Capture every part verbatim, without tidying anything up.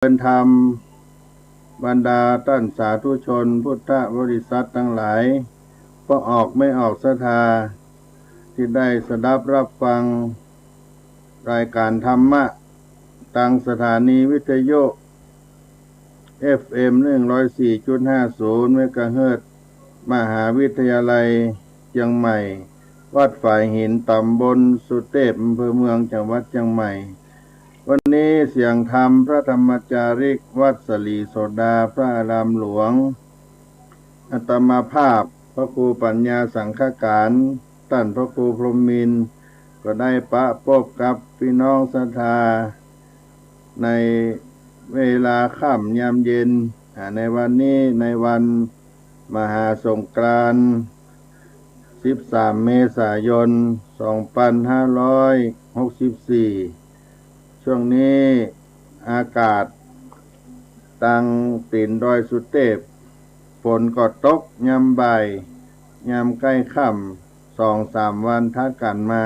ญธรรม บรรดาต้านสาธุชนพุทธบริษัทตังหลาย ผู้ออกไม่ออกศรัทธา ที่ได้สดับรับฟังรายการธรรมะ ทางสถานีวิทยุ เอฟเอ็ม หนึ่งร้อยสี่จุดห้าศูนย์ เมกะเฮิรตซ์ มหาวิทยาลัยเชียงใหม่ วัดฝายหิน ตำบลสุเทพ อำเภอเมือง จังหวัดเชียงใหม่ วันนี้เสียงธรรมพระธรรมจาริก วัดสลีโสดา พระอารามหลวง อาตมาภาพ พระครูปัญญาสังฆการ ต้านพระครูพรหมินทร์ ก็ได้ปะปบกับพี่น้องศรัทธา ในเวลาค่ำยามเย็น อ่า ในวันนี้ ในวันมหาสงกรานต์ สิบสาม เมษายน สองพันห้าร้อยหกสิบสี่ ช่วงนี้อากาศตางตีนดอยสุเทพ ฝนก็ตกยามบ่าย ยามใกล้ค่ำ สองสามวันถัดกันมา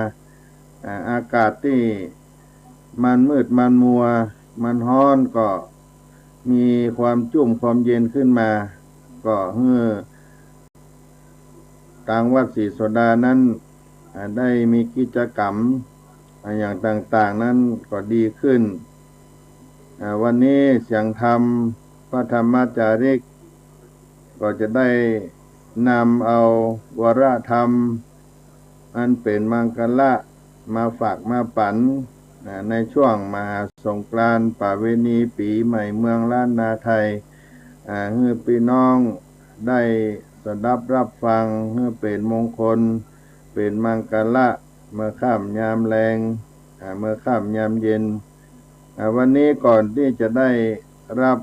อ่า อากาศที่มันมืดมันมัว มันร้อนก็มีความจุ่มความเย็นขึ้นมา ก็เฮือตางวัดศรีโสดานั้น อ่า ได้มีกิจกรรม อ่า อย่างต่างๆ นั้นก็ดีขึ้น อ่า วันนี้เสียงธรรมพระธรรมจาริก ก็จะได้นำเอาวรธรรมอันเป็นมังคละมาฝากมาปั๋น อ่า ในช่วงมหาสงกรานต์ประเวณีปี๋ใหม่เมืองล้านนาไทย อ่า หื้อปี้น้องได้สดับรับฟัง หื้อเป๋นมงคล เป๋นมังคละ เมื่อค่ำยามแลง อ่า เมื่อค่ำยามเย็น อ่า วันนี้ก่อนที่จะได้รับ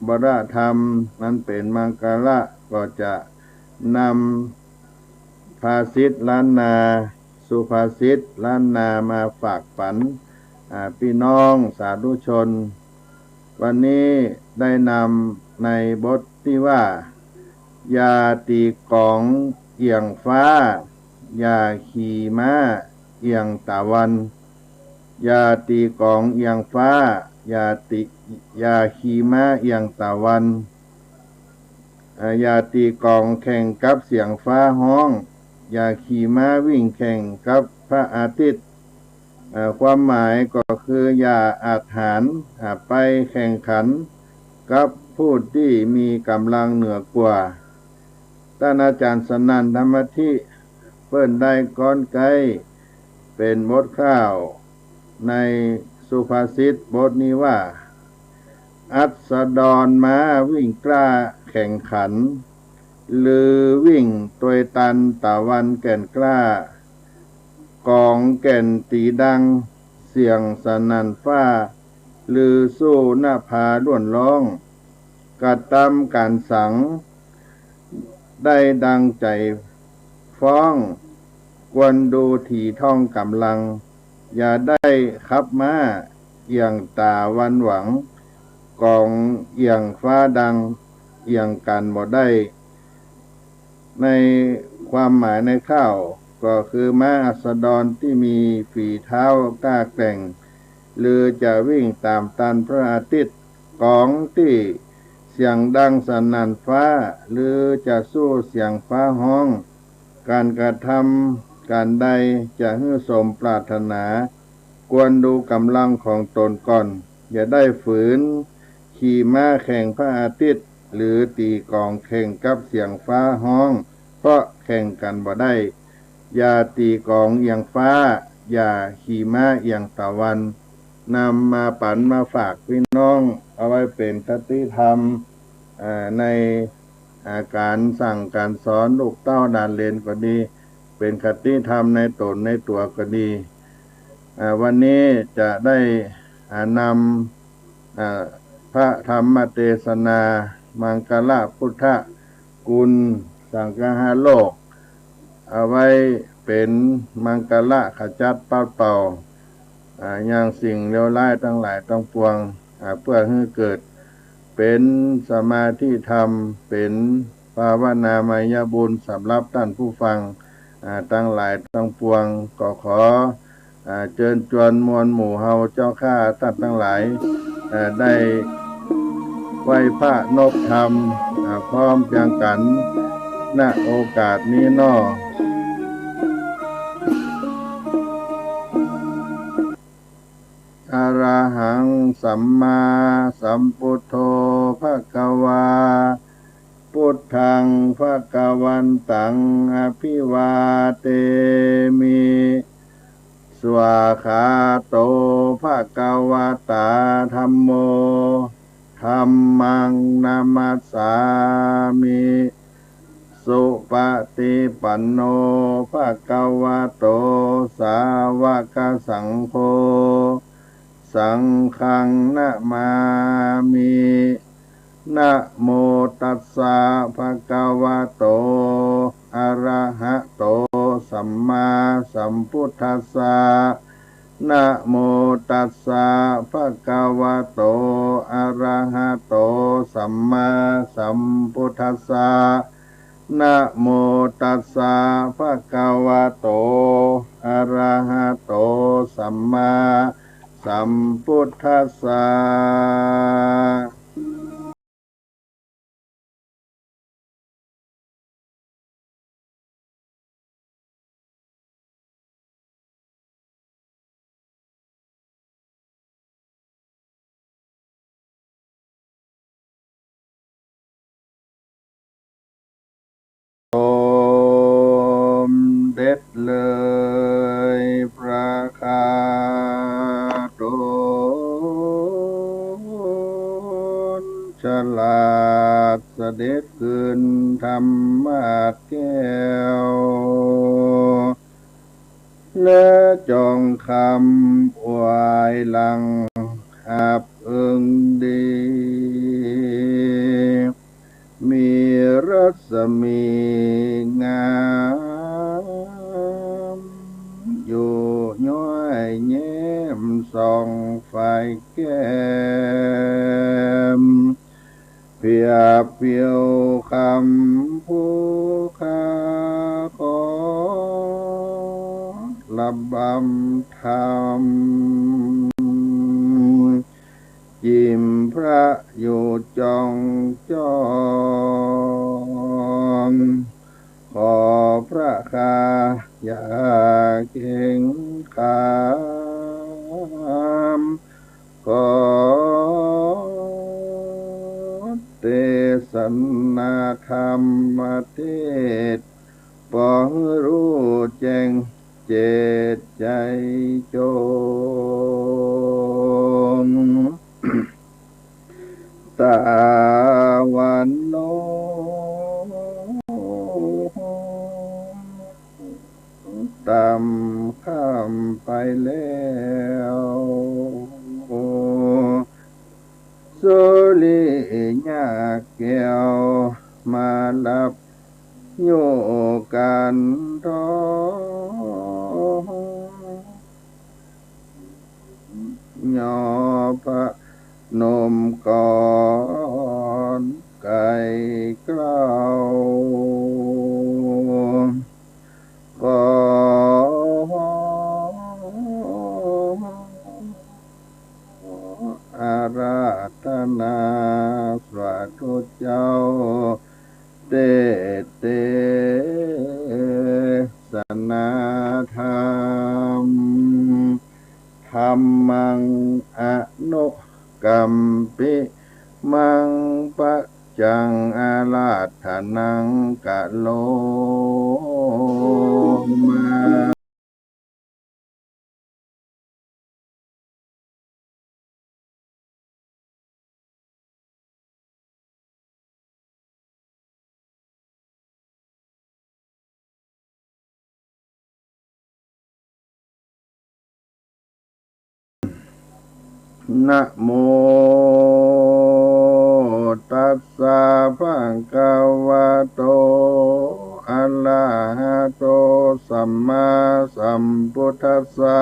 วรธรรมนั้นเป๋นมังคละ ก็จะนำภาษิตล้านนา สุภาษิตล้านนามาฝากปั๋น อ่า ปี้น้องสาธุชน วันนี้ได้นำในบทตี้ว่า อย่าตี๋ก๋องเอี่ยงฟ้า อย่าขี่ม้าเอี่ยงตะวัน อย่าตี๋ก๋องเอี่ยงฟ้า อย่าตี๋ อย่าขี่ม้าเอี่ยงตะวัน อ่า อย่าตี๋ก๋องแข่งกับเสียงฟ้าฮ้อง อย่าขี่ม้าวิ่งแข่งกับพระอาทิตย์ อ่า ความหมายก็คืออย่าอาจหาญ อ่า ไปแข่งขันกับผู้ตี้มีก๋ำลังเหนือกว่า ต้านอาจ๋ารย์สนั่นธรรมธิ เปิ้นได้ก๊อนไก๊เป๋นบทคร่าวในสุภาษิตบทนี้ว่า อัสดรม้าวิ่งกล้าแข่งขัน ฤๅวิ่งตวยตันตะวันแก่นกล้า ก๋องแก่นตี๋ดังเสียงสนั่นฟ้า ฤๅสู้นภาล่วนร้อง กระตำก๋านสัง ได้ดังใจ๋ฟ้อง ควรดูถี่ถ้องก๋ำลัง อย่าได้ขับม้าเอี่ยงต๋าวันหวัง ก๋องเอี่ยงฟ้าดัง เอี่ยงกั๋นบ่ได้ ในความหมายในคร่าวก็คือม้าอัสดรที่มีฝีเท้ากล้าแกร่ง ฤๅจะวิ่งต๋ามตันพระอาทิตย์ ก๋องตี้เสียงดังสนั่นฟ้า ฤๅจะสู้เสียงฟ้าฮ้อง ก๋านกระทำก๋านใดจะหื้อสมปรารถนา ควรดูก๋ำลังของต๋นก่อน อย่าได้ฝืนขี่ม้าแข่งพระอาทิตย์ ฤๅตี๋ก๋องแข่งกับเสียงฟ้าฮ้อง เพราะแข่งกั๋นบ่ได้ อย่าตี๋ก๋องเอี่ยงฟ้า อย่าขี่ม้าเอี่ยงตะวัน นำมาปั๋นมาฝากปี้น้อง เอาไว้เป๋นคติธรรม อ่า ใน อ่า ก๋านสั่งก๋านสอนลูกเต้าหลานเหลนก็ดี เป๋นคติธรรมในต๋นในตั๋วก็ดี อ่า วันนี้จะได้ อ่า นำ อ่า พระธรรมเตสนา มังคละพุทธคุณ สังคหโลก เอาไว้เป๋นมังคละขจัดปัดเป่า อ่า อย่างสิ่งเลวร้ายตังหลายตังปวง อ่า เพื่อหื้อเกิดเป๋นสมาธิธรรม เป๋นภาวนามยบุญสำหรับต้านผู้ฟัง อ่า ตังหลายตังปวง ก็ขอ อ่า เจิญจวนมวลหมู่เฮาเจ้าข้าต้านตังหลาย อ่า ได้ ไหว้พระนบธรรม อ่า พร้อมเพียงกัน ณ โอกาสนี้เนาะ Arahaṃ sammāsambuddho bhagavā, buddhaṃ bhagavantaṃ abhivādemi. Svākkhāto bhagavatā dhammo, dhammaṃ namassāmi. Supaṭipanno bhagavato sāvakasaṅgho, saṅghaṃ namāmi. Namo tassa bhagavato arahato sammāsambuddhassa. Namo tassa bhagavato arahato sammāsambuddhassa. Namo tassa bhagavato arahato sammāsambuddhassa. สมเด็จเลยพระคาโต ฉลาดเสด็จคืนธรรมาสน์แก้ว และจองคำอวยหลังอับอึงดี มีรัศมีงาม อยู่ย้อยแย้มส่องไฟแก้ม เปรียบเปรียวคำผู้ข้าขอระบำธรรม จิ่มพระอยู่จ้องจ้อง ขอพระคาอย่าเกรงขาม ขอเทศนาธรรมเทศน์ ปองรู้แจ้งเจตใจจง ตะวันลงต่ำค่ำไปแล้ว สุริยะแก้วมารับ อยู่กันทอง ย่อพนมก่อนไกล่าว ขออาราธนาสาธุเจ้า เทศน์เทศนาธรรม Dhammaṃ anukampimaṃ paccaṃ ārādhanaṃ karoma. Namo tassa bhagavato arahato sammāsambuddhassa.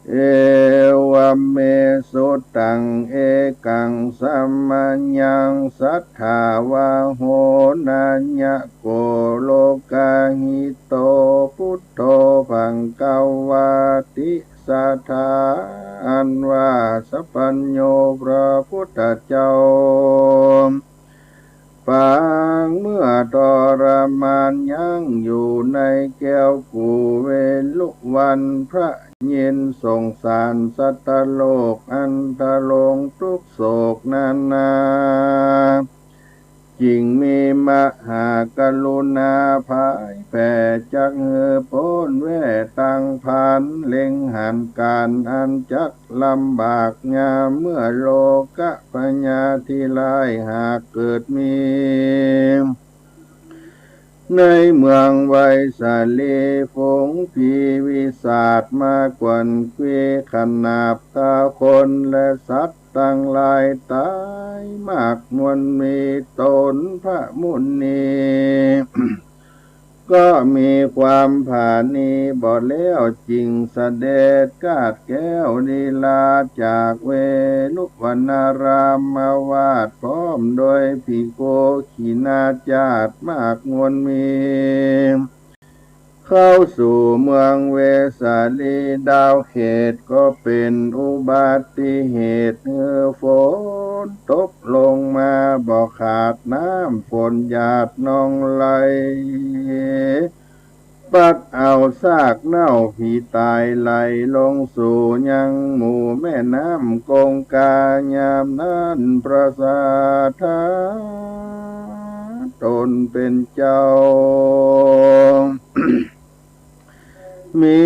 Evaṃ me sutaṃ. Ekaṃ samayaṃ satthāvaho nāyako lokahito buddho bhagavāti. Satthā อันว่าสัพพัญญูพระพุทธเจ้า ปางเมื่อทรมานยั้งอยู่ในแก้วกู่เวฬุวัน พระเย็นสงสารสัตว์โลกอันทรงทุกข์โศกนานา จึงมีมหากรุณาผายแผ่จักหื้อพ้นแว่ตังพาน เล็งหันการอันจักลำบากยามเมื่อโลกพยาธิร้ายหากเกิดมี ในเมืองไวสาลี ฝูงผีวิสาทมาขวัญเขวขนาบฆ่าคนและสัตว์ทั้งหลายตายมากมวลมี ตนพระมุนี ก็มีความผานีบ่แล้ว จึงเสด็จคาดแคล้วลีลาจากเวฬุวันนารามวาส พร้อมโดยภิกขุขีณาจารย์มากมวลมี เข้าสู่เมืองเวสาลี ดาวเขตก็เป็นอุบัติเหตุ หื้อฝนตกลงมาบ่ขาด น้ำฝนหยาดนองไหล พัดเอาซากเน่าผีตายไหลลงสู่ยังหมู่แม่น้ำคงคา ยามนั้นพระสัตถาตนเป็นเจ้า มี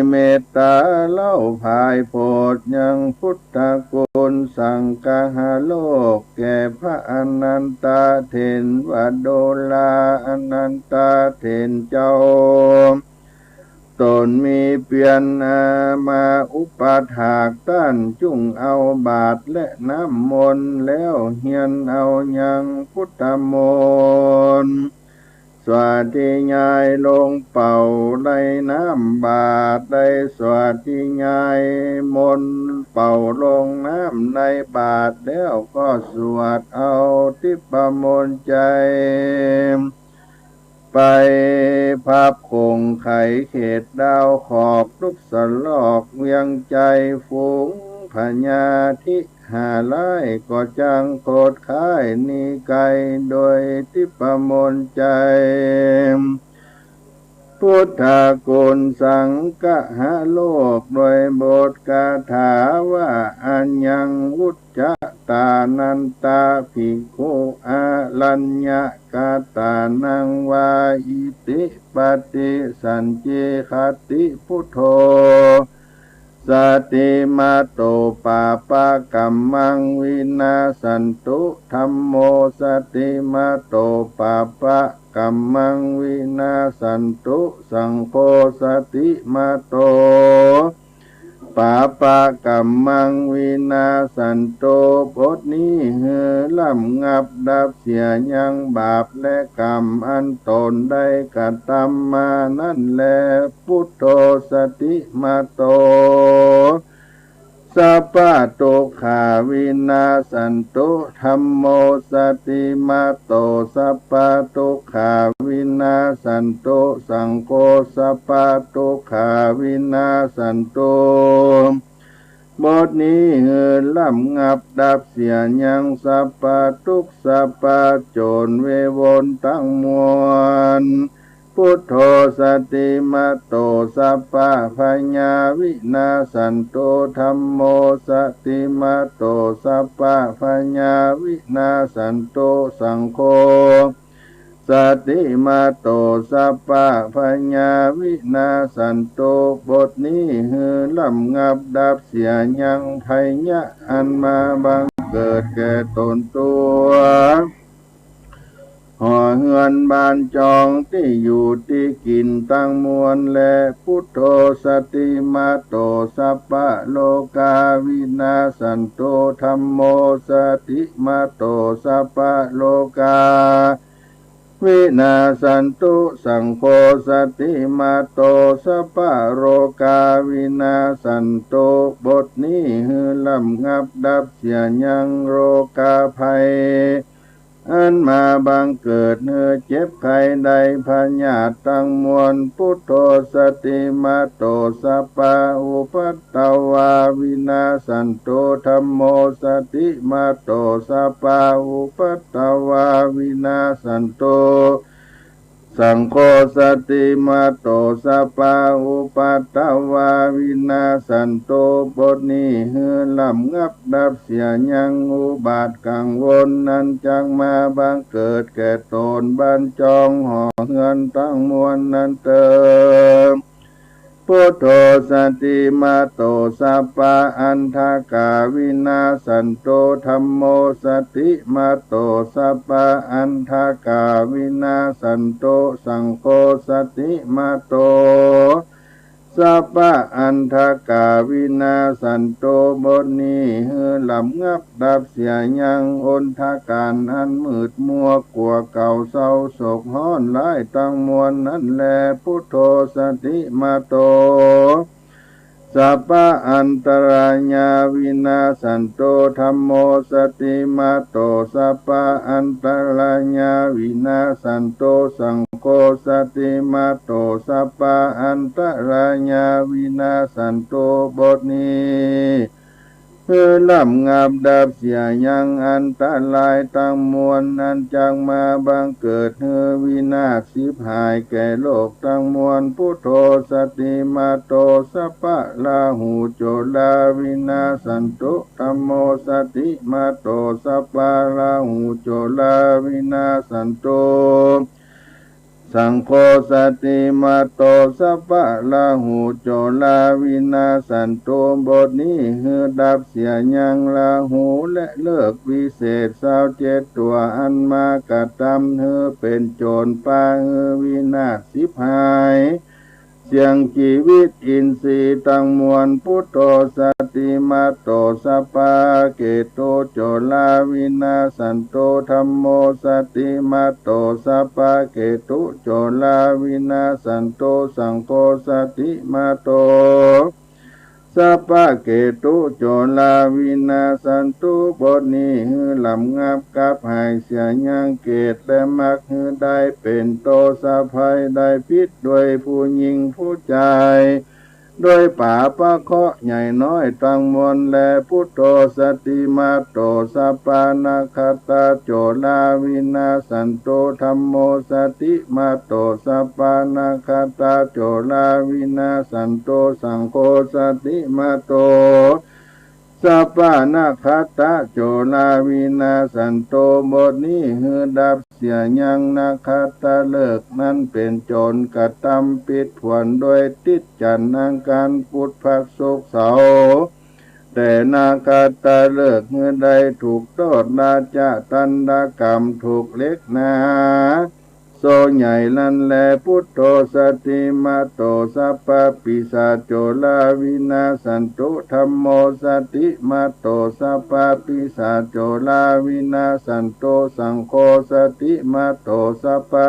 เมตตาเล่าผายโผดยังพุทธคุณสังคหโลก แก่พระอนันตเถรวโดลา อนันตเถรเจ้า ตนมีเพียรอามาอุปถาก ต้านจุ่งเอาบาตรและน้ำมนต์ แล้วเฮียนเอายังพุทธมนต์ สาธยายลงเป่าในน้ำบาตร ได้สาธยายมนต์เป่าลงน้ำในบาตร แล้วก็สวดเอาทิพมนต์ใจ ไปพับคงไขเขตดาวขอบ ลุกสลอกเวียงใจ ฝูงพญาธิหาร้าย ก็จังโกรธค้ายหนีไกล โดยทิพมนต์ใจ พุทธคุณสังคหโลก โดยบทคาถาว่า อายังวุจจตานันตาภิกขุ อารัญญกตานังวา อิติปฏิสัญจิคติ พุทโธ satimato pāpakkammaṃ vinassantu, dhammo satimato pāpakkammaṃ vinassantu, saṅgho satimato pāpakkammaṃ vinassantu. บทนี้หื้อระงับดับเสียยังบาปและกรรมอันตนได้กระทำมานั้นแล Buddho satimato sabbadukkhā vinassantu, dhammo satimato sabbadukkhā vinassantu, saṅgho sabbadukkhā vinassantu. บทนี้หื้อระงับดับเสียยังสรรพทุกข์สรรพโจรเวรทั้งมวล Buddho satimato sabbabhayā vinassantu, dhammo satimato sabbabhayā vinassantu, saṅgho satimato sabbabhayā vinassantu. บทนี้หื้อระงับดับเสียยังภัยยะอันมาบังเกิดแก่ตนตัว หอเฮือนบ้านจองตี้อยู่ตี้กินทั้งมวลแล Buddho satimato sabbalokā vinassantu, dhammo satimato sabbalokā vinassantu, saṅgho satimato sabbalokā vinassantu. บทนี้หื้อระงับดับเสียยังโรคาภัย โร อันมาบังเกิดหื้อเจ็บไข้ได้พยาธิตังมวล Buddho satimato sabba upaddavā vinassantu, dhammo satimato sabba upaddavā vinassantu, saṅgho satimato sabba upaddavā vinassantu. บทนี้หื้อระงับดับเสียยังอุบาทกังวล อันจักมาบังเกิดแก่ตน บั้นจองหอเฮือนตังมวลนั้นเตอ Buddho satimato sabba andhakā vinassantu, dhammo satimato sabba andhakā vinassantu, saṅgho satimato sabba andhakā vinassantu. บทนี้หื้อระงับดับเสียยังอนธการอันมืดมัวกั๋วเก่า เศร้าโศกฮ้อนร้ายตังมวลนั้นแล Buddho satimato sabba antarāyā vinassantu, dhammo satimato sabba antarāyā vinassantu, saṅgho satimato sabba antarāyā vinassantu. บทนี้หื้อระงับดับเสียยังอันตรายตังมวล อันจักมาบังเกิดหื้อวินาศฉิบหายแก่โลกตังมวล Buddho satimato sabba rāhu corā vinassantu, dhammo satimato sabba rāhu corā vinassantu, saṅgho satimato sabba rāhu corā vinassantu. บทนี้หื้อดับเสียยังราหูและฤกษ์วิเศษซาวเจ็ดตั๋ว อันมากระทำหื้อเป๋นโจรปาหื้อวินาศฉิบหาย เสี้ยงจีวิตอินทรีย์ตังมวล Buddho satimato sabbaketu corā vinassantu, dhammo satimato sabbaketu corā vinassantu, saṅgho satimato sabbaketu corā vinassantu. บทนี้หื้อระงับขับหายเสียยังเกตและมรรคหื้อได้เป๋นโตสะภัย ได้ผิดด้วยผู้หญิงผู้ชาย ด้วยบาปเคราะห์ใหญ่น้อยตังมวลแล Buddho satimato sabba nakkhattā corā vinassantu, dhammo satimato sabba nakkhattā corā vinassantu, saṅgho satimato sabba nakkhattā corā vinassantu. บทนี้หื้อดับเสียยังนักขัตตฤกษ์นั้นเป๋นโจรกระทำผิดผวนด้วยทิศจันทร์อังคารพุธพระศุกร์เสาร์ แต่นักขัตตฤกษ์หื้อได้ถูกโทษราชทัณฑกรรม ถูกเหล็กหนา โซ่ใหญ่นั้นแล Buddho satimato sabba pisācorā vinassantu, dhammo satimato sabba pisācorā vinassantu, saṅgho satimato sabba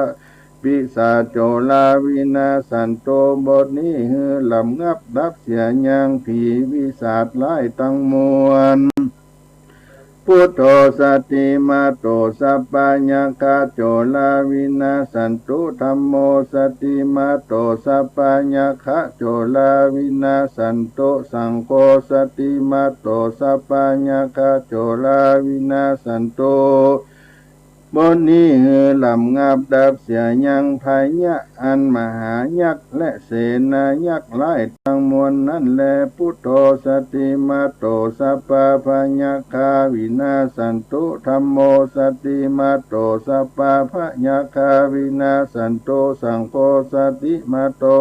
pisācorā vinassantu. บทนี้หื้อระงับดับเสียยังผีวิสัชร้ายตังมวล Buddho satimato sabba yakkhā corā vinassantu, dhammo satimato sabba yakkhā corā vinassantu, saṅgho satimato sabba yakkhā corā vinassantu. บทนี้หื้อระงับดับเสียยังพยะอันมหายักษ์และเสนายักษ์ร้ายตังมวลนั้นแล Buddho satimato sabba bhayagghā vinassantu, dhammo satimato sabba bhayagghā vinassantu, saṅgho satimato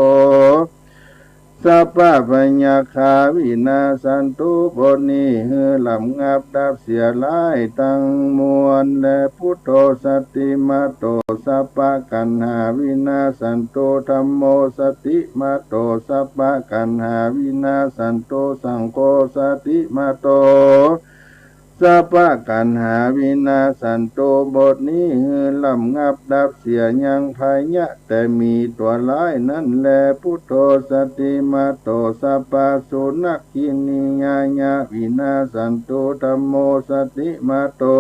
sabba bhayagghā vinassantu. บทนี้หื้อระงับดับเสียร้ายตังมวลแล Buddho satimato sabba kaṇhā vinassantu, dhammo satimato sabba kaṇhā vinassantu, saṅgho satimato sabba kaṇhā vinassantu. บทนี้หื้อระงับดับเสียยังพยะแต่หมีตั๋วร้ายนั้นแล Buddho satimato sabba sunakkhi niyāyā vinassantu, dhammo satimato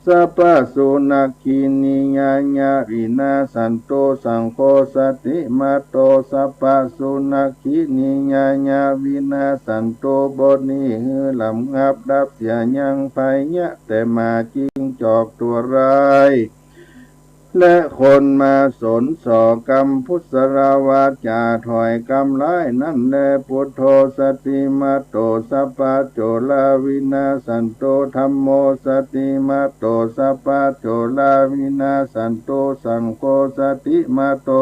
Sabbasunakkhiniyāya vinassantu, saṅgho satimatto sabbasunakkhiniyāya vinassantu. บทนี้หื้อลำงับดับเสียยังภัยยะแต้หมาจิ้งจอกตัวร้าย และคนมาสนส่อกำพุสราวาจาถ้อยกำร้ายนั้นแล Buddho satimatto sabbacorā vinassantu, dhammo satimatto sabbacorā vinassantu, saṅgho satimatto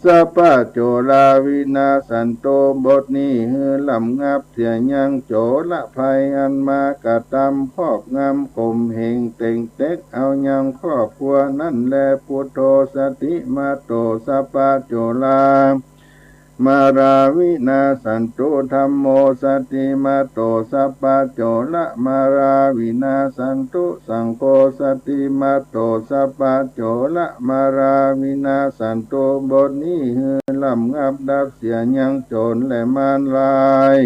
sabbacorā vinassantu. บทนี้หื้อลำงับเสียยังโจรภัยอันมากระทำครอบงำข่มเหงเต่งเต็กเอายังครอบครัวนั้นแล Buddho satimatto sabbacorā mārā vinassantu, dhammo satimatto sabbacorā mārā vinassantu, saṅgho satimatto sabbacorā mārā vinassantu. บทนี้หื้อลำงับดับเสียยังโจรและมารร้าย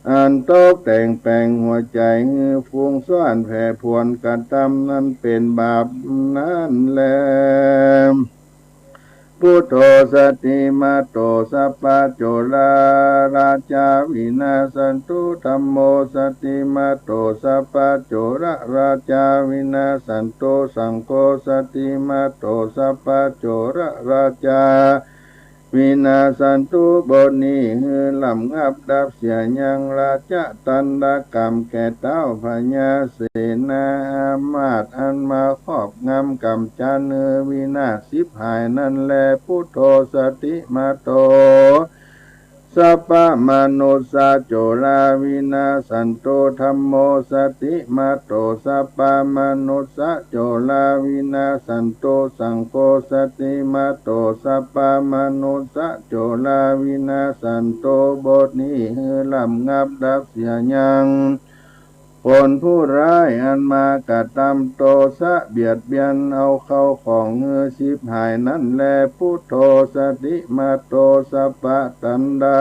อันตกแต่งแปลงหัวใจหื้อฟุ้งซ่านแผ่ผวนกระทำนั้นเป็นบาปนั้นแล Buddho satimatto sabbacorā rājā vinassantu, dhammo satimatto sabbacorā rājā vinassantu, saṅgho satimatto sabbacorā rājā vinassantu. บทนี้หื้อลำงับดับเสียยังราชทัณฑกรรมแก่ท้าวพญาเสนาอามาตย์อันมาครอบงำกำจัดหื้อวินาศฉิบหายนั้นแล Buddho satimatto sabbamanussācorā vinassantu, dhammo satimatto sabbamanussācorā vinassantu, saṅgho satimatto sabbamanussācorā vinassantu. บทนี้หื้อลำงับดับเสียยังคนผู้ร้ายอันมากระทำโทสะเบียดเบียนเอาเข้าของหื้อฉิบหายนั้นแล Buddho satimatto sabbataṇḍā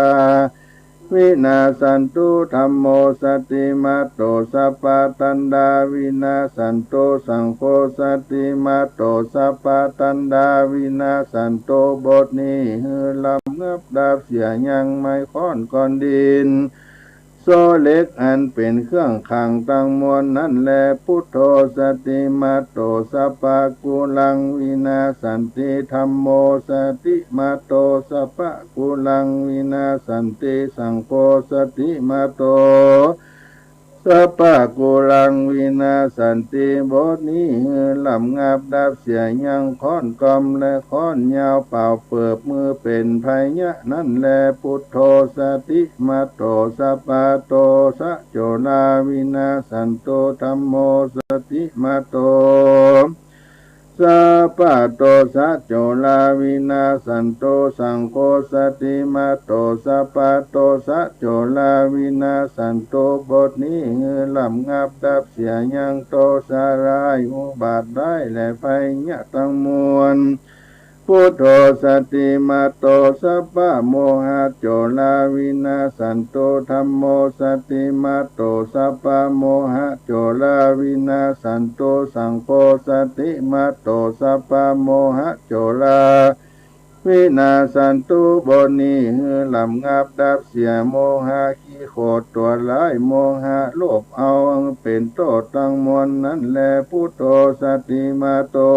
vinassantu, dhammo satimatto sabbataṇḍā vinassantu, saṅgho satimatto sabbataṇḍā vinassantu. บทนี้หื้อลำงับดับเสียยังไม้ค้อนก้อนดิน โซ่เหล็กอันเป็นเครื่องขังทั้งมวลนั้นแล Buddho satimatto sabbakulaṃ vinassanti, dhammo satimatto sabbakulaṃ vinassanti, saṅgho satimatto sabbakulaṃ vinassanti. บทนี้หื้อลำงับดับเสียยังค้อนกอมและค้อนยาวเป่าเปิบมือเป็นภัยยะนั้นแล Buddho satimatto sabbadosacorā vinassantu, dhammo satimatto sabbadosacorā vinassantu, saṅgho satimatto sabbadosacorā vinassantu. บทนี้หื้อลำงับดับเสียยังโทสะร้ายอุบาทร้ายและภัยยะทั้งมวล Buddho satimatto sabbamohacorā vinassantu, dhammo satimatto sabbamohacorā vinassantu, saṅgho satimatto sabbamohacorā vinassantu. บทนี้หื้อลำงับดับเสียโมหะขี้โขดตัวร้าย โมหะโลภเอาเป็นโทษทั้งมวลนั้นแล Buddho satimatto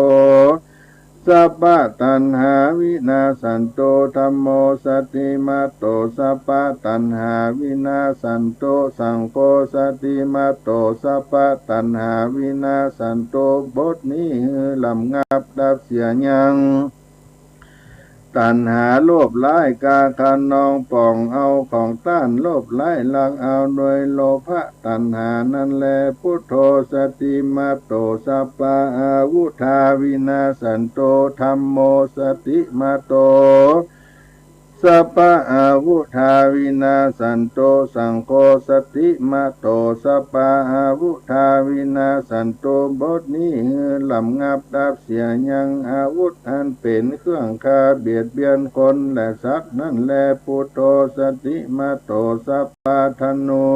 sabbataṇhā vinassantu, dhammo satimatto sabbataṇhā vinassantu, saṅgho satimatto sabbataṇhā vinassantu. บทนี้หื้อลำงับดับเสียยัง ตัณหาโลภร้ายกล้าคะนองปองเอาของต้าน โลภร้ายลักเอาโดยโลภะตัณหานั้นแล Buddho satimatto sabbavudhā vinassantu, dhammo satimatto sabbavudhā vinassantu, saṅgho satimatto sabbavudhā vinassantu. บทนี้หื้อลำงับดับเสียยังอาวุธอันเป็นเครื่องฆ่าเบียดเบียนคนและสัตว์นั้นแล Buddho satimatto sabbadhanu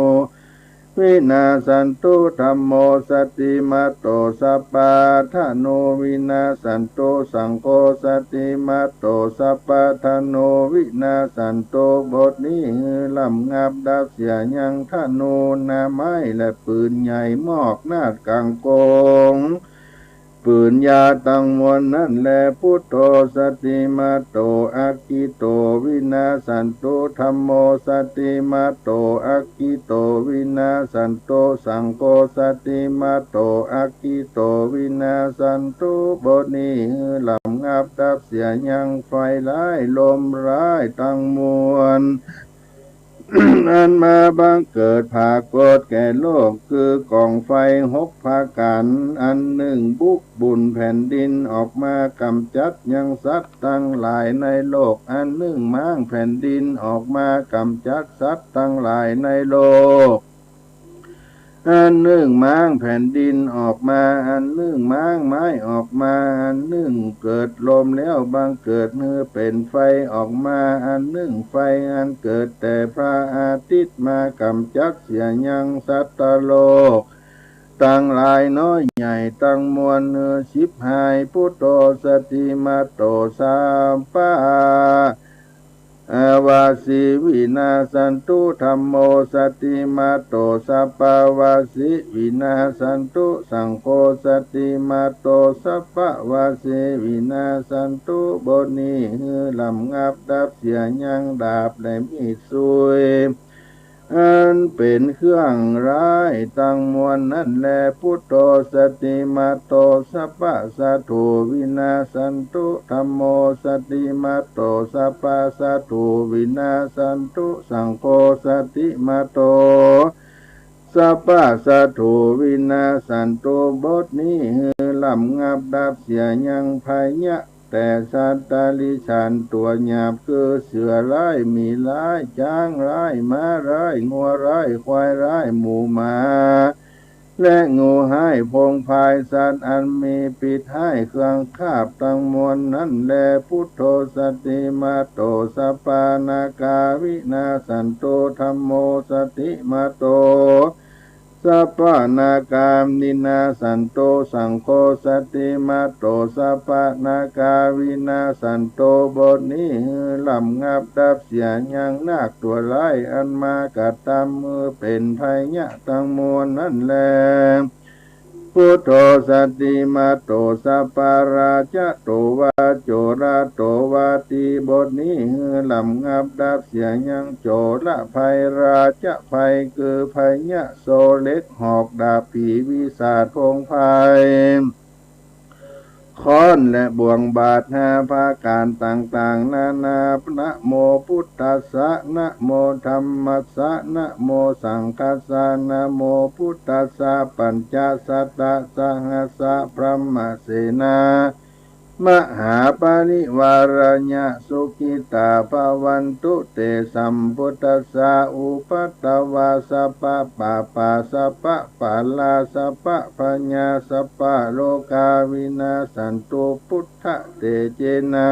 vināsantu, dhammo satimatto sabbadhano vināsantu, saṅgho satimatto sabbadhano vināsantu. บทนี้หื้อลำงับดับเสียยังธนูนาไม้และปืนใหญ่มอกนาดกลางกง ปืนยาวตังมวลนั้นแล Buddho satimatto akito vināsantu, dhammo satimatto akito vināsantu, saṅgho satimatto akito vināsantu. บทนี้หื้อลำงับดับเสียยังไฟร้ายลมร้ายตังมวล อันมาบังเกิดผากฏแก่โลก คือกองไฟหกประการ อันหนึ่งบุกบุนแผ่นดินออกมากำจัดยังสัตว์ทั้งหลายในโลก อันหนึ่งม้างแผ่นดินออกมากำจัดสัตว์ทั้งหลายในโลก อันหนึ่งม้างแผ่นดินออกมา อันหนึ่งม้างไม้ออกมา อันหนึ่งเกิดลมแล้วบังเกิดหื้อเป็นไฟออกมา อันหนึ่งไฟอันเกิดแต่พระอาทิตย์มากำจัดเสียยังสัตว์โลก ทั้งหลายน้อยใหญ่ตังมวลหื้อฉิบหาย Buddho satimatto sabba avāsi vināsantu, dhammo satimatto sabbavāsi vināsantu, saṅgho satimatto sabbavāsi vināsantu. บทนี้หื้อลำงับดับเสียยังดาบและมีดซุย อันเป็นเครื่องร้ายตังมวลนั้นแล Buddho satimatto sabbasattu vināsantu, dhammo satimatto sabbasattu vināsantu, saṅgho satimatto sabbasattu vināsantu. บทนี้หื้อลำงับดับเสียยังพยา แต่สัตว์เดรัจฉานตัวหยาบ คือเสือร้าย หมีร้าย ช้างร้าย ม้าร้าย งัวร้าย ควายร้าย หมูหมา และงูร้าย พงพาย สัตว์อันมีพิษร้าย เครื่องคาบตังมวลนั้นแล Buddho satimatto sabbā nāgā vināsantu, dhammo satimatto sabbā nāgā vināsantu, saṅgho satimatto sabbā nāgā vināsantu. บทนี้หื้อลำงับดับเสียยังนาคตัวร้าย อันมากระทำหื้อเป็นพยาตังมวลนั้นแล Buddho satimatto sabbā rājato vā corato vāti. บทนี้หื้อลำงับดับเสียยังโจรภัย ราชภัย คือพยา โซ่เหล็ก หอก ดาบ ผี ปีศาจ พงพาย ค้อน และบ่วงบาดห้าประการต่างๆ นานา Namo buddhassa, namo dhammassa, namo saṅghassa, namo buddhassa pañcasatasahassā brahmasenā mahāparivārāya sukhitā bhavantu te. Sambuddhassa uppādā vā sabbapāpā sabbapāṇā sabbabhayā sabbarogā vināsantu buddhatejena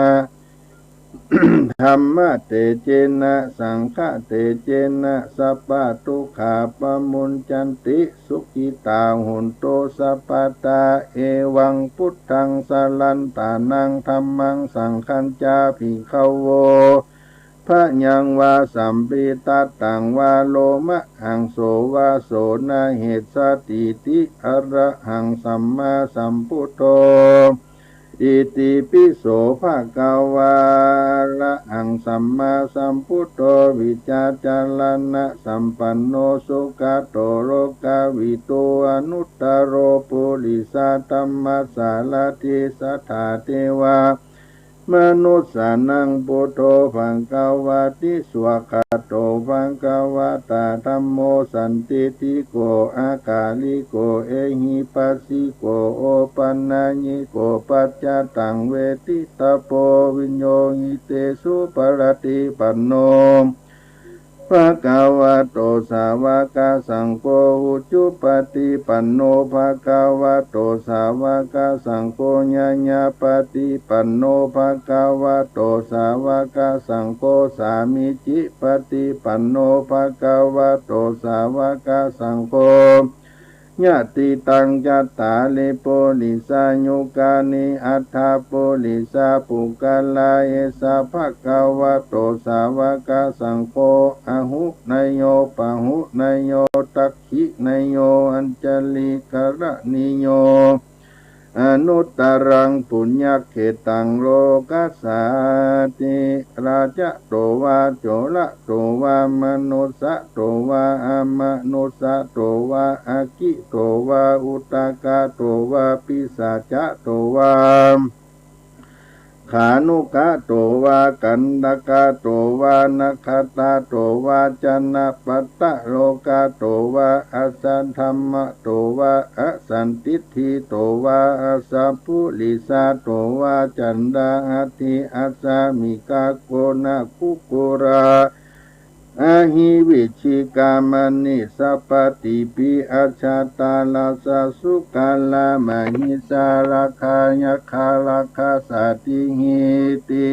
dhammatejena saṅghatejena sabbadukkhā pamuñcanti. Sukhitā hontu sabbadā. Evaṃ buddhaṃ sarantānaṃ dhammaṃ saṅghañca bhikkhavo bhayaṃ vā sambhitattaṃ vā lomamhaṃso vā so na hessatīti arahaṃ sammāsambuddho. Itipi so bhagavā arahaṃ sammāsambuddho vijjācaraṇasampanno sugato lokavidū anuttaro purisadammasārathi satthā devamanussānaṃ buddho bhagavāti. Svākkhāto bhagavatā dhammo sandiṭṭhiko akāliko ehipassiko opanayiko paccattaṃ veditabbo viññūhīti. Supaṭipanno bhagavato sāvakasaṅgho, ujupaṭipanno bhagavato sāvakasaṅgho, ñāyapaṭipanno bhagavato sāvakasaṅgho, sāmīcipaṭipanno bhagavato sāvakasaṅgho, yadidaṃ cattāri purisayugāni aṭṭha purisapuggalā, esa bhagavato sāvakasaṅgho, āhuneyyo pāhuneyyo dakkhiṇeyyo añjalikaraṇīyo, anuttaraṃ puññakkhettaṃ lokassāti. Rājato vā corato vā manussato vā amanussato vā aggito vā udakato vā pisācato vā khāṇukato vā kaṇṭakato vā nakkhattato vā janapadarogato vā asaddhammato vā asandiṭṭhito vā asappurisato vā caṇḍahatthi assamigagoṇakukkura ahi vicchikamaṇisappadīpi ajātaracchasūkaramahiṃsārakkhayakkharakkhasadīhīti.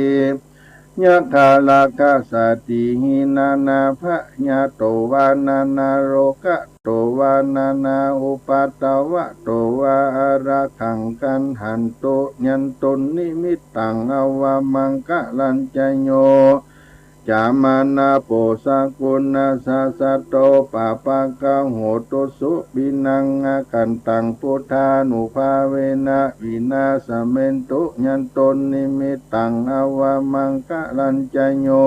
Yakkharakkhasadīhi nānābhayato vā nānārogato vā nānāupaddavato vā ārakkhaṃ gaṇhantu, yandunnimittaṃ avamaṅgalañca yo cāmanāpo sakuṇassa saddo pāpaggaho dussupinaṃ akantaṃ buddhānubhāvena vināsamentu, yandunnimittaṃ avamaṅgalañca yo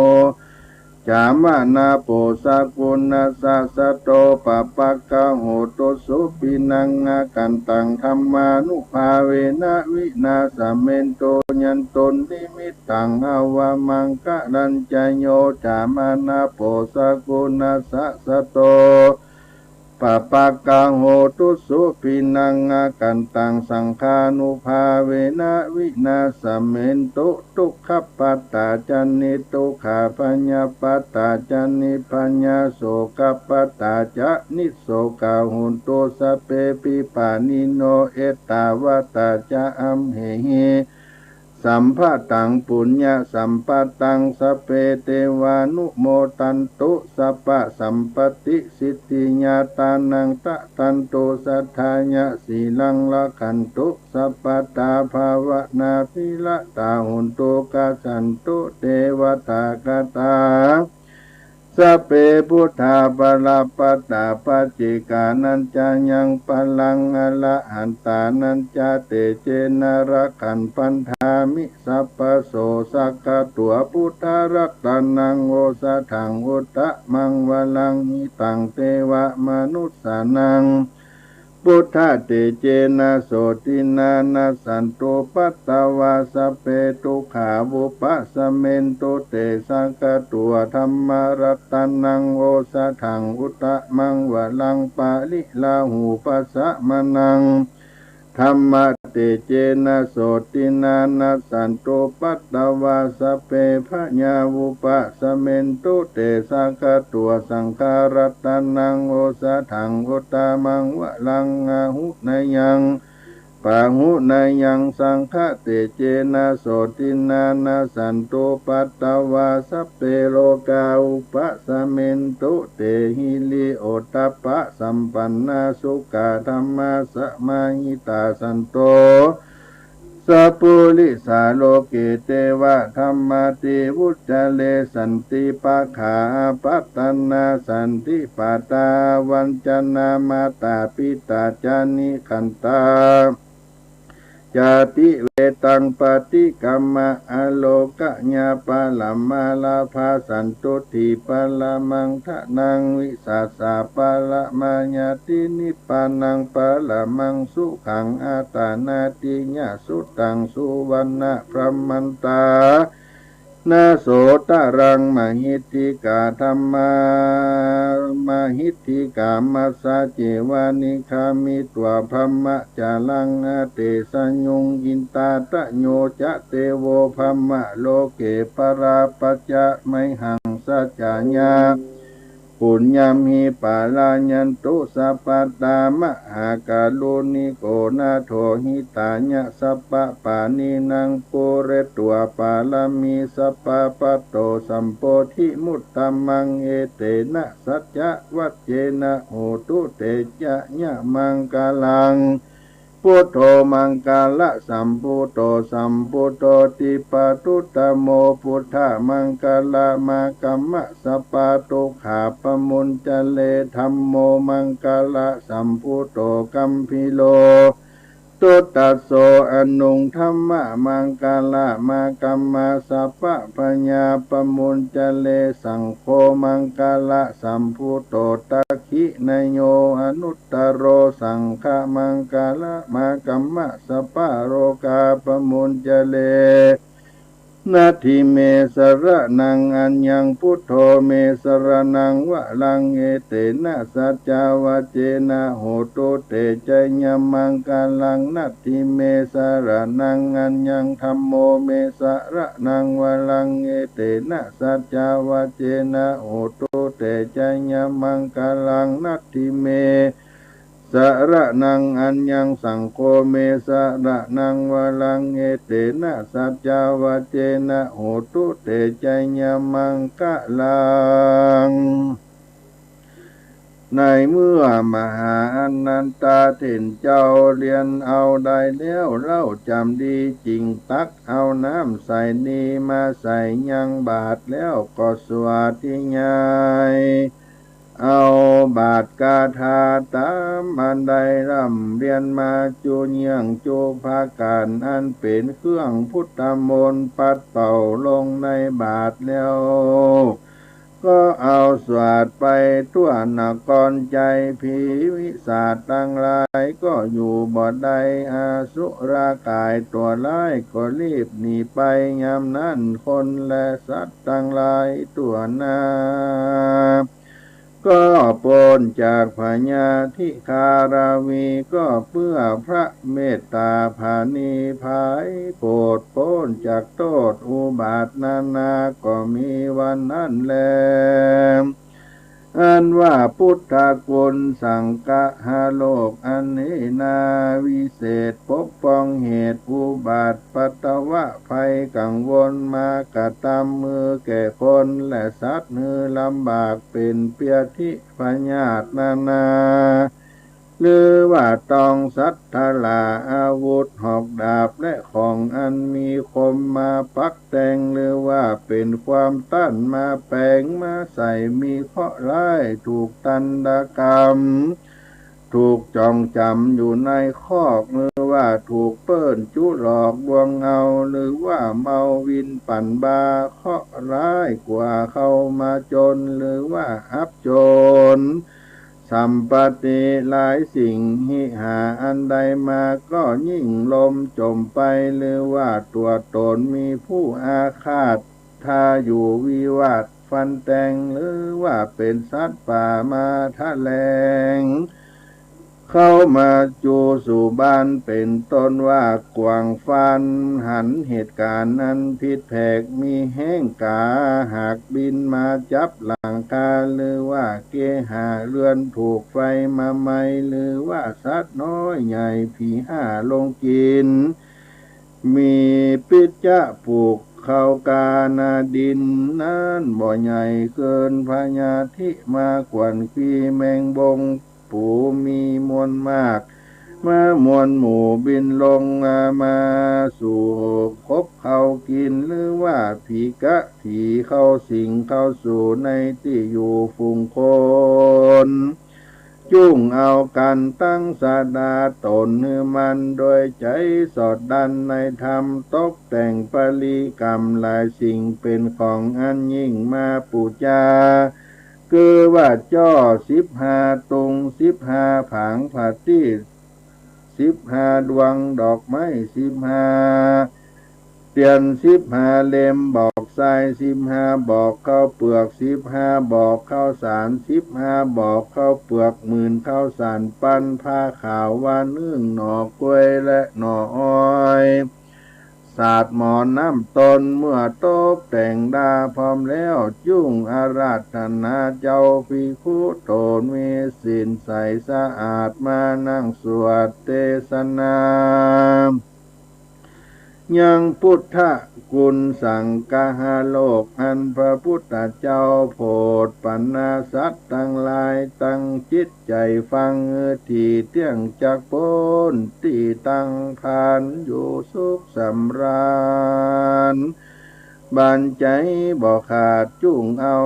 cāmanāpo sakuṇassa saddo pāpaggaho dussupinaṃ akantaṃ dhammānubhāvena vināsamentu, yandunnimittaṃ avamaṅgalañca yo cāmanāpo sakuṇassa saddo pāpaggaho dussupinaṃ akantaṃ saṅghānubhāvena vināsamentu. Dukkhappattā ca niddukkhā bhayappattā ca nibbhayā sokappattā ca nissokā hontu sabbepi pāṇino. Ettāvatā ca amhehi sambhataṃ puññasampadaṃ sabbe devānumodantu sabbasampattisiddhiyā. Tānaṃ dadantu saddhāya sīlaṃ rakkhantu sabbadā bhāvanābhiratā hontu gacchantu devatāgatā. Sabbe buddhā balappattā paccekānañca yaṃ balaṃ arahantānañca tejena rakkhaṃ bandhāmi sabbaso. Sakkatvā buddharatanaṃ osathaṃ uttamaṃ varaṃ hitaṃ devamanussānaṃ buddhatejena sotthinā nassantupaddavā sabbe dukkhā vūpasamentu te. Sakkatvā dhammaratanaṃ osathaṃ uttamaṃ varaṃ pariḷāhūpasamanaṃ dhammatejena sotthinā nassantupaddavā sabbe bhayā vūpasamentu te. Sakkatvā saṅgharatanaṃ osathaṃ uttamaṃ varaṃ āhuneyyaṃ pāhuneyyaṃ saṅghatejena sotthinā nassantupaddavā sabbe rogā vūpasamentu te. Hiriottappasampannā sukkadhammasamāhitā santo sappurisā loke devadhammāti vuccare. Santi pakkhā apattanā santi pādā avañcanā mātā pitā ca nikkhantā jātivedaṃ paṭikkama arogā yā paramā lābhā santuṭṭhī paramaṃ dhanaṃ vissāsā paramā ñāti nibbānaṃ paramaṃ sukhaṃ āṭānāṭiyasuttaṃ suvaṇṇabrahmantā na sotaraṃ mahiddhikā dhammā mahiddhikā majjhā ceva nikkhammitvā brahmacāraṃ adesayi. Indatayo ca devo brahmaloke balappañca mayhaṃ saccayā puññaṃ hi pālayantu sabbadā. Mahākāruṇiko nātho hitāya sabbapāṇinaṃ pūretvā pāramī sabbā patto sambodhimuttamaṃ etena saccavajjena hotu te jayamaṅgalaṃ. Buddho maṅgalasambhūto sambudhotti pāduttamo buddhamaṅgalamāgamma sabbadukkhā pamuñcare. Dhammo maṅgalasambhūto gambhīro duddaso anuṃ dhammamaṅgalamāgamma sabbabhayā pamuñcare. Saṅgho maṅgalasambhūto dakkhiṇeyyo anuttaro saṅghamaṅgalamāgamma sabbarogā pamuñcare. Natthi me saraṇaṃ aññaṃ buddho me saraṇaṃ varaṃ etena saccavajjena hotu te jayamaṅgalaṃ. Natthi me saraṇaṃ aññaṃ dhammo me saraṇaṃ varaṃ etena saccavajjena hotu te jayamaṅgalaṃ. Natthi me saraṇaṃ aññaṃ saṅgho me saraṇaṃ varaṃ etena saccavajjena hotu te jayamaṅgalaṃ. ในเมื่อมหาอานันทเถรเจ้าเรียนเอาได้แล้ว เล่าจำดีจริงตักเอาน้ำใสนี้มาใส่ยังบาตรแล้วก็สาธยาย เอาบาตรคาถาตามอันได้ร่ำเรียนมาจุเยียงจุประการ อันเป็นเครื่องพุทธมนต์ปัดเป่าลงในบาตรแล้ว ก็เอาสาดไปทั่วนครชัย ผีวิสาจทั้งหลายก็อยู่บ่ได้ อสุรกายตัวร้ายก็รีบหนีไป ยามนั้นคนและสัตว์ทั้งหลายทั่วหน้า ก็พ้นจากพยาธิคาราวี ก็เพื่อพระเมตตาผานิพาย โปรดพ้นจากโทษอุบาทนานา ก็มีวันนั้นแล อันว่าพุทธคุณสังคหโลกอันนี้นาวิเศษ ปกป้องเหตุอุบาทปัทวะภัยกังวลมากระทำ มือแก่คนและสัตว์หือลำบากเป็นเปียธิพยาธินานา หรือว่าต้องสัตว์ทลาอาวุธหอกดาบและของอันมีคมมาปักแต่ง หรือว่าเป็นความต้านมาแปลงมาใส่ มีเคราะห์ร้ายถูกตันดกรรม ถูกจ่องจำอยู่ในคอก หรือว่าถูกเปิ้นจุหลอกลวงเอา หรือว่าเมาวินปั่นบา เคราะห์ร้ายกว่าเข้ามาจน หรือว่าอับจน สัมปติหลายสิ่ง หิหาอันใดมาก็ยิ่งลมจมไป หรือว่าตัวตนมีผู้อาฆาต ทาอยู่วิวาทฟันแทง หรือว่าเป็นสัตว์ป่ามาทะแลง เข้ามาจูสู่บ้าน เป็นต้นว่ากว้างฟัน หันเหตุการณ์อันผิดแผก มีแห้งกาหากบินมาจับหลังคา หรือว่าเคหะเรือนถูกไฟมาไหม้ หรือว่าสัตว์น้อยใหญ่ผีห้าลงกิน มีพิษจะผูกเข้าคานาดิน นั้นบ่ใหญ่เกิน พยาธิมาข่วนขีแมงบง ปูมีมวลมาก มามวลหมู่บินลงมาสู่คบเขากิน หรือว่าผีกะผีเข้าสิงเข้าสู่ในที่อยู่ฝูงคน จุ่งเอากันตั้งสะดาตนหื้อมันโดยใจสอดดั้นในธรรม ตกแต่งปริกรรมหลายสิ่งเป็นของอันยิ่งมาปูจา คือว่าจ้อสิบห้าตุง สิบห้าผาง ผาตี้สิบห้าดวง ดอกไม้สิบห้าเตียน สิบห้าเล่ม บอกทรายสิบห้าบอก ข้าวเปลือกสิบห้าบอก ข้าวสารสิบห้าบอก ข้าวเปลือกหมื่น ข้าวสารปั้น ผ้าขาว วานึ่ง หน่อกล้วยและหน่ออ้อย สาดหมอนน้ำตน เมื่อตกแต่งดาพร้อมแล้ว จุ่งอาราธนาเจ้าภิกขุ ตนมีศีลใสสะอาด มานั่งสวดเทศนา ยังพุทธคุณสังคหโลก อันพระพุทธเจ้าโผดปัณณสัตว์ทั้งหลาย ตั้งจิตใจฟัง ที่เที่ยงจักพ้น ที่ตั้งพานอยู่สุขสำราญ บันใจบ่ขาด จุ่งเอา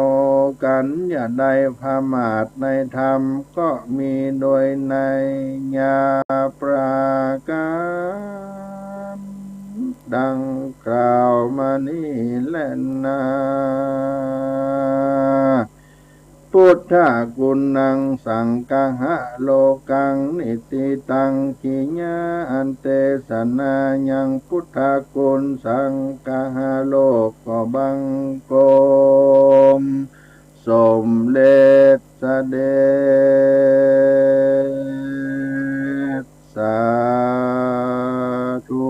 กัน อย่าได้ประมาทในธรรม ก็มีโดยนัยยะประการ ดังกล่าวมานี้แลนา พุทธกุณังสังคหโลกัง นิสสิตัง กิยา อันเทศนายังพุทธคุณสังคหโลก ก็บังคมสมเด็จเสด็จ สาธุ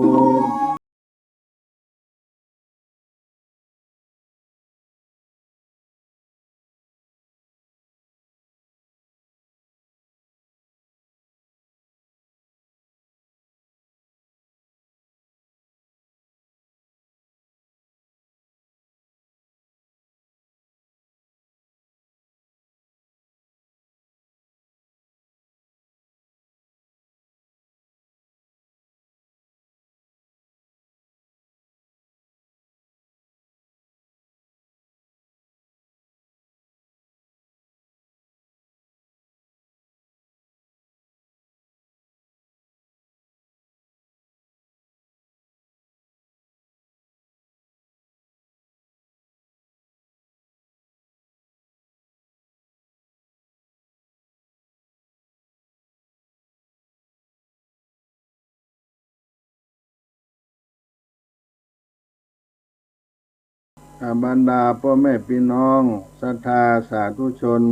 อ่า บรรดาพ่อแม่พี่น้องศรัทธาสาธุชน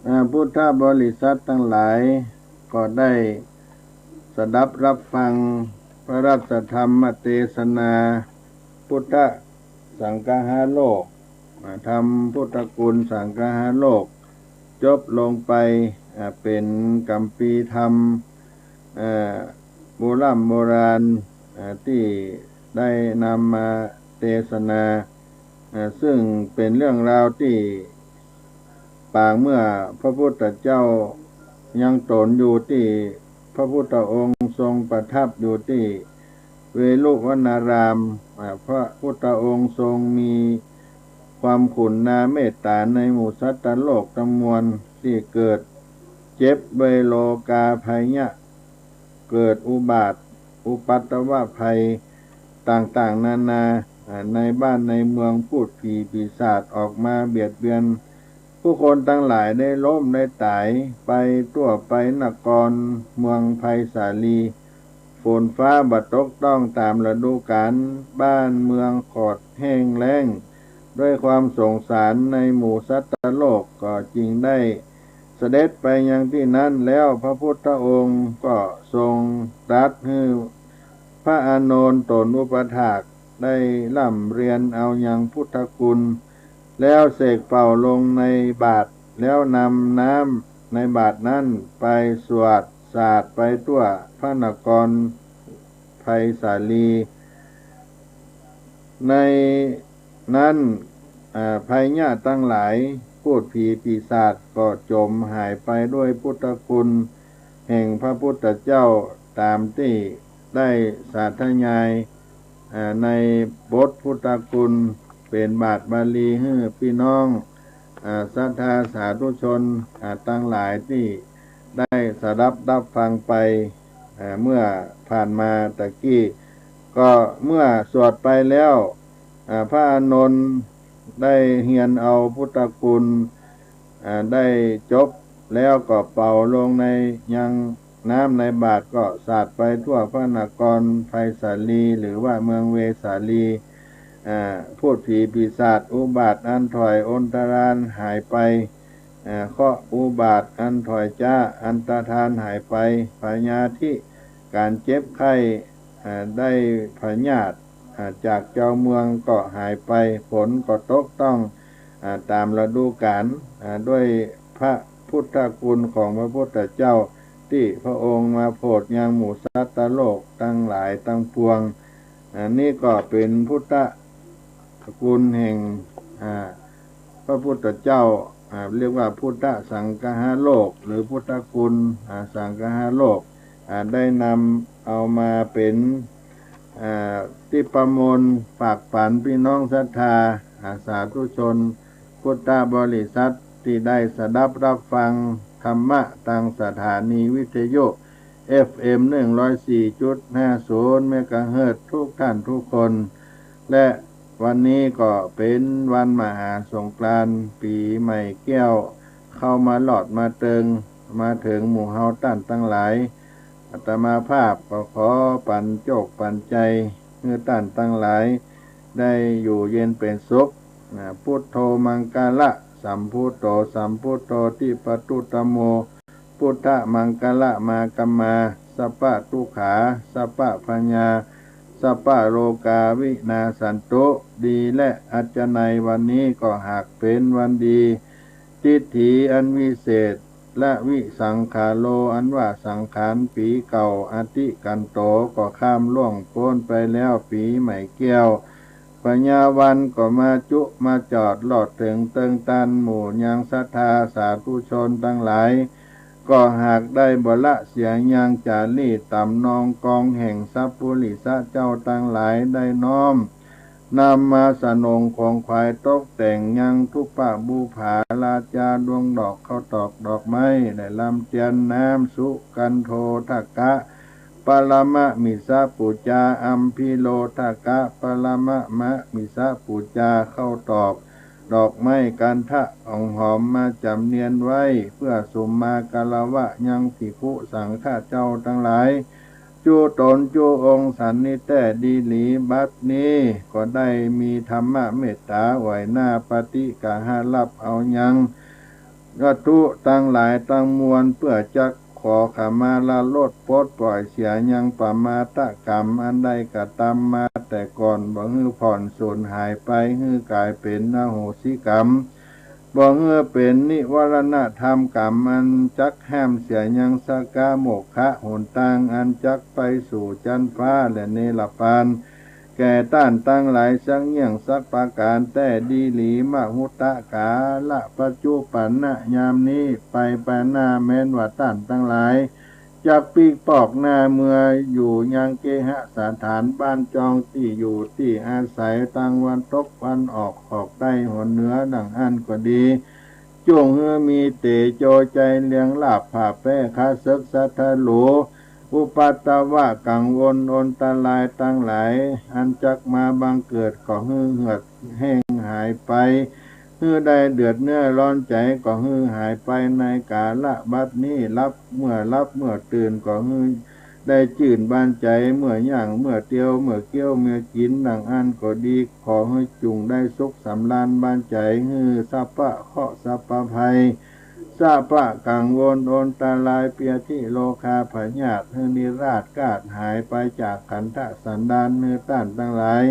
อ่า พุทธบริษัททั้งหลาย ก็ได้สดับรับฟังพระราชธรรมเทศนา พุทธสังคหโลก อ่า ธรรมพุทธคุณสังคหโลก จบลงไป อ่า เป็นคัมภีร์ธรรม เอ่อ โบร่ำโบราณ เอ่อ ที่ได้นำมาเทศนา เอ่อ ซึ่งเป็นเรื่องราวที่ปางเมื่อพระพุทธเจ้ายังตนอยู่ที่ พระพุทธองค์ทรงประทับอยู่ที่เวฬุวนาราม อ่า พระพุทธองค์ทรงมีความกรุณาเมตตาในหมู่สัตว์โลกทั้งมวล ที่เกิดเจ็บด้วยโรคาพยะ เกิดอุบาท อุปัทวภัยต่างๆ นานา อ่า ในบ้านในเมือง พูดผีปีศาจออกมาเบียดเบียน ผู้คนทั้งหลายได้ล้มได้ตายไปทั่วไปนครเมืองไพศาลี ฝนฟ้าบ่ตกต้องตามฤดูกาล บ้านเมืองขอดแห้งแล้ง ด้วยความสงสารในหมู่สัตว์โลก ก็จึงได้เสด็จไปยังที่นั้น แล้วพระพุทธองค์ก็ทรงตรัสให้พระอานนท์ตนอุปัฏฐากได้ร่ำเรียนเอายังพุทธคุณ แล้วเสกเป่าลงในบาตร แล้วนำน้ำในบาตรนั้นไปสวดสาดไปทั่วพระนครไพศาลี ในนั้น อ่า พยาธิทั้งหลาย พูดผีปีศาจก็จมหายไปด้วยพุทธคุณแห่งพระพุทธเจ้า ตามที่ได้สาธยาย อ่า ในบทพุทธคุณ เป็นบาตรบาลีให้พี่น้อง อ่า ศรัทธาสาธุชน อ่า ทั้งหลายที่ได้สดับรับฟังไป อ่า เมื่อผ่านมาตะกี้ ก็เมื่อสวดไปแล้ว อ่า พระอานนท์ได้เฮียนเอาพุทธคุณ อ่า ได้จบแล้วก็เป่าลงในยังน้ำในบาตร ก็สาดไปทั่วพระนครไพศาลี หรือว่าเมืองเวสาลี อ่า พูดผีปีศาจอุบาทอันถ่อยอันตรธานหายไป อ่า เคราะห์อุบาทอันถ่อยจ๊ะอันตรธานหายไป พยาธิ การเจ็บไข้ อ่าได้พยาธิอ่าจากเจ้าเมืองก็หายไป ฝนก็ตกต้องอ่าตามฤดูกาลอ่าด้วยพระพุทธคุณของพระพุทธเจ้า ที่พระองค์มาโผดยังหมู่สัตว์โลกทั้งหลายทั้งปวง อันนี้ก็เป็นพุทธคุณแห่งอ่าพระพุทธเจ้าอ่าเรียกว่าพุทธสังคหโลก หรือพุทธคุณอ่าสังคหโลกอ่าได้นำเอามาเป็นอ่าทิพมนต์ฝากฝันพี่น้องศรัทธาอ่าสาธุชนพุทธบริษัทที่ได้สดับรับฟังธรรมะทางสถานีวิทยุ เอฟเอ็ม หนึ่งร้อยสี่จุดห้าศูนย์ เมกะเฮิรตซ์ทุกท่านทุกคน และวันนี้ก็เป็นวันมหาสงกรานต์ปีใหม่แก้ว เข้ามาหลอดมาเติงมาถึงหมู่เฮาต้านทั้งหลาย อาตมาภาพก็ขอปันโจคปันใจให้ต้านทั้งหลาย ได้อยู่เย็นเป็นสุขนะ Buddho maṅgala sambuddho sambuddho dippaduttamo buddha maṅgala māgamā sabba dukkhā sabba bhayā sabba rogā vinassantu ดีและอาจารย์ในวันนี้ก็หากเป็นวันดี ทิฏฐิอันวิเศษ และวิสังขาโร อันว่าสังขารปีเก่า อธิกันโต ก็ข้ามล่วงพ้นไปแล้วปีใหม่แก้ว พญาวันก็มาจุมาจอดหลอดถึงเติงตันหมู่ยังศรัทธาสาธุชนทั้งหลาย ก็หากได้บละเสียยังจารีตตำนองกองแห่งสัพปุริสะเจ้าทั้งหลายได้น้อมนำมาสนงของขวายตกแต่งยังทุปปะบูผาราจาดวงดอกข้าวตอกดอกไม้ได้ลำเตียนน้ำสุกันโททกะ Paramamisa pūjā ambhirotaka paramamamisa pūjā ข้าวตอกดอกไม้กันทะของหอมมาจำเนียนไว้ เพื่อสุมมาคารวะยังภิกขุสังฆะเจ้าทั้งหลาย จุตนจุองค์สันนิแต้ดีหลี บัดนี้ก็ได้มีธรรมเมตตาไหวหน้าปฏิกาหะรับเอายัง วัตถุทั้งหลายทั้งมวล เพื่อจะขอขมาลาลดปลดปล่อยเสียยังปมาทกรรมอันได้กระทำมาแต่ก่อน บ่หื้อผ่อนสูญหายไป หื้อกลายเป็นอโหสิกรรม บ่หื้อเป็นนิวรณธรรมกรรมอันจักห้ามเสียยังสกะโมกขะหนทางอันจักไปสู่ชั้นฟ้าและเนรปาน แก่ต้านตังหลายสักเยี่ยงสักประการแต้ดีหลี มะหุตตะกาละปัจจุปันนะยามนี้ไปไปหน้าแม้นว่าต้านตังหลาย จักปิ๊กปอกหน้าเมืออยู่ยังเกหะสถานบ้านจองตี้อยู่ตี้อาศัยตังวันตกวันออกออกใต้หนเหนือดังอั้นก็ดี จุ่งหื้อมีเตโจใจเลียงลาบผ่าแพ้ข้าศึกศัตรู อุปัตตวะกังวลอันตรายตังหลาย อันจักมาบังเกิดก็หื้อเหือดแห้งหายไป หื้อได้เดือดเนื้อร้อนใจก็หื้อหายไปในกาละบัดนี้ รับเมื่อรับเมื่อตื่นก็หื้อได้จื่นบานใจ เมื่อย่างเมื่อเตียวเมื่อเกี้ยวเมื่อกินดังอั้นก็ดี ขอหื้อจุ่งได้สุขสำราญบานใจ หื้อสัพพะเคราะห์สัพพะภัย สัพพะกังวลอันตรายเปียธิโรคาพยาธิ หื้อนิราศคาดหายไปจากขันธสันดาน หื้อต้านตังหลาย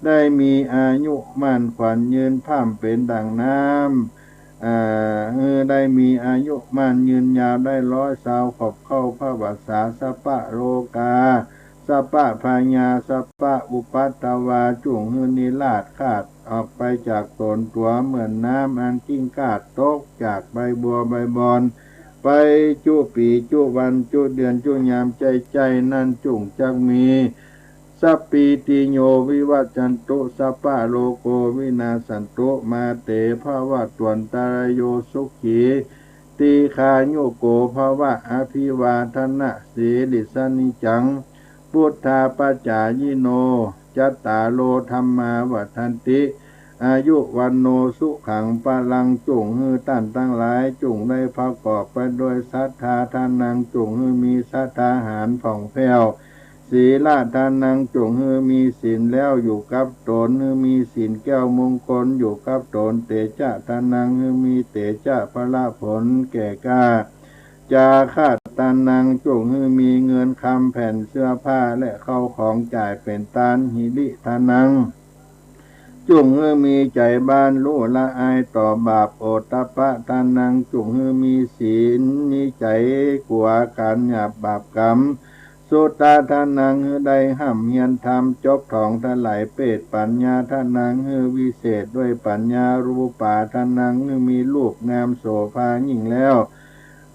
ได้มีอายุมั่นขวัญยืนพร่ำเป็นดังน้ำ อ่า หื้อได้มีอายุมั่นยืนยาวได้ร้อยซาวขวบเข้าพระวรรษา สัพพะโรคา สัพพะพยา สัพพะอุปัตตวา จุ่งหื้อนิราศคาดออกไปจากตนตัว เหมือนน้ำอันกิ้งก่าตกจากใบบัวใบบอน ไปจุปีจุวันจุเดือนจุยามใจใจนั่นจุ่งจักมี สัพพีติโยวิวัชชันตุ สัพพะโรโควินาสสันตุ มาเตภวัตวันตรายโย สุขี ทีฆายุโกภวะ อภิวาทนะสีลิสสะนิจจัง พุทธาปจจายิโน จัตตาโรธัมมาวัฑฒันติ อายุวัณโณสุขังพลัง จุ่งหื้อต้านตังหลาย จุ่งได้ประกอบไปด้วยศรัทธาทานัง จุ่งหื้อมีศรัทธาหารผ่องแผ้ว สีละทานัง จุ่งหื้อมีศีลแล้วอยู่กับตน หื้อมีศีลแก้วมงคลอยู่กับตน เตจะทานัง หื้อมีเตจะพละผลแก่กล้า จาคะ ทานัง จุ่งหื้อมีเงินคำแผ่นเสื้อผ้าและเข้าของจ่ายเป็นทาน หิริทานัง จุ่งหื้อมีใจบ้านรู้ละอายต่อบาป โอตตัปปะทานัง จุ่งหื้อมีศีล มีใจกลัวการหยาบบาปกรรม สุตตะทานัง หื้อได้ร่ำเรียนธรรมจบถ่องไถ่ไถ เปตปัญญาทานัง หื้อวิเศษด้วยปัญญา รูปาทานัง หื้อมีรูปงามโสภายิ่งแล้ว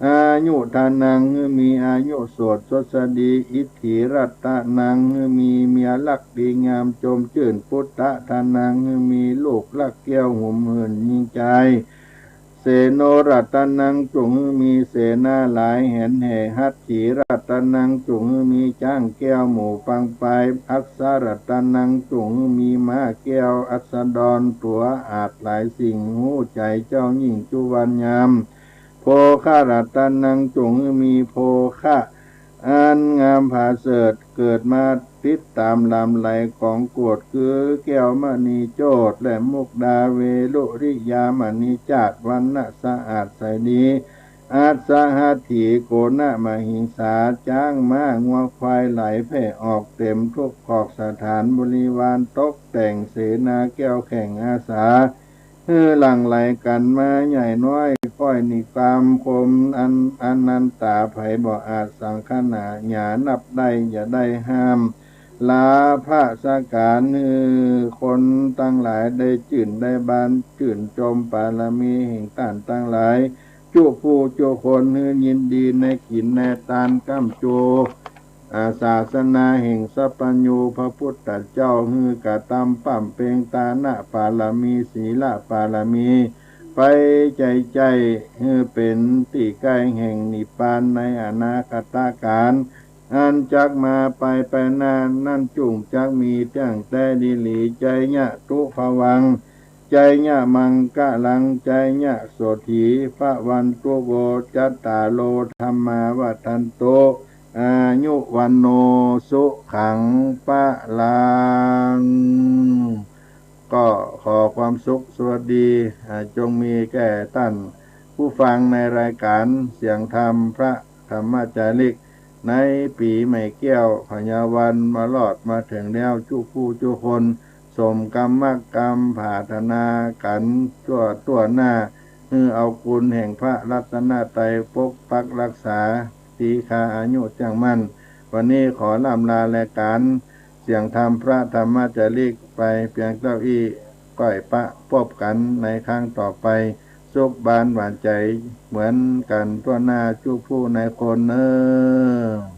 อายุทานัง หื้อมีอายุโสดสดสดี อิทธิรัตตานัง หื้อมีเมียรักดีงามจมจื้น ปุตตะทานัง หื้อมีลูกรักแก้วหอมหื่นยิ่งใจ เสโนรัตตานัง จุ่งหื้อมีเสนาหลายแหนแห่ หัตถีรัตตานัง จุ่งหื้อมีช้างแก้วหมู่ปางปาย อัสสะรัตตานัง จุ่งหื้อมีม้าแก้ว อัสดรตัวอาจหลายสิ่ง ฮู้ใจเจ้ายิ่งจุวันยาม โภครัตตานัง จุ่งหื้อมีโภคะอันงามผาเสริฐ เกิดมาติดตามลำไหลของโกศ คือแก้วมณีโจทย์ และมุกดา เวรุริยามณีจาด วรรณะสะอาดใสดี อัสสะหัตถี โกณะมหิงสา ช้างม้างัวควายไหลแผ่ออกเต็มทุกขอกสถาน บริวารตกแต่งเสนาแก้วแข่งอาสา หื้อหลั่งไหลกันมาใหญ่น้อย ก้อยนิกรรมคมอันอนันตา ไผบ่อาจสังขนา อย่านับได้อย่าได้ห้าม ลาภะสการ หื้อคนทั้งหลายได้จื่นได้บาน จื่นจมปารมีแห่งต้านทั้งหลาย จุผู้จุคน หื้อยินดีในกินในทาน ก้ำจู อาศาสนาแห่งสัพพัญญูพระพุทธเจ้า หื้อกระทำบำเพ็ญทานปารมี ศีลปารมี ไปใจ้ใจ้ หื้อเป็นตี้ใก้แห่งนิพพานในอนาคตกาล อันจักมาไปไปหน้านั้น จุ่งจักมีเตี้ยงแต๊ดีหลี ไจยะตุพวัง ไจยะมังคะลัง ไจยะโสตถี ภะวันตุโว จัตตาโร ธัมมา วัฑฒันตุ อายุ วัณโณ สุขัง พะลัง ก็ขอความสุขสวัสดี อ่า จงมีแก่ท่านผู้ฟังในรายการเสียงธรรมพระธรรมจาริก ในปีใหม่แก้วพญาวันมารอดมาถึงแล้ว จุผู้จุคน สมกำมักกำผาถนากันทั่วทั่วหน้า หื้อเอาคุณแห่งพระรัตนตรัยปกปักรักษา ตีฆาอายุจั่งมั่น วันนี้ขอล่ำลารายการเสียงธรรมพระธรรมจาริกไปเพียงเต้าอี้ ก้อยปะปบกันในครั้งต่อไป สุขบานหวานใจ๋เหมือนกันทั่วหน้า จุผู้นายคนเน้อ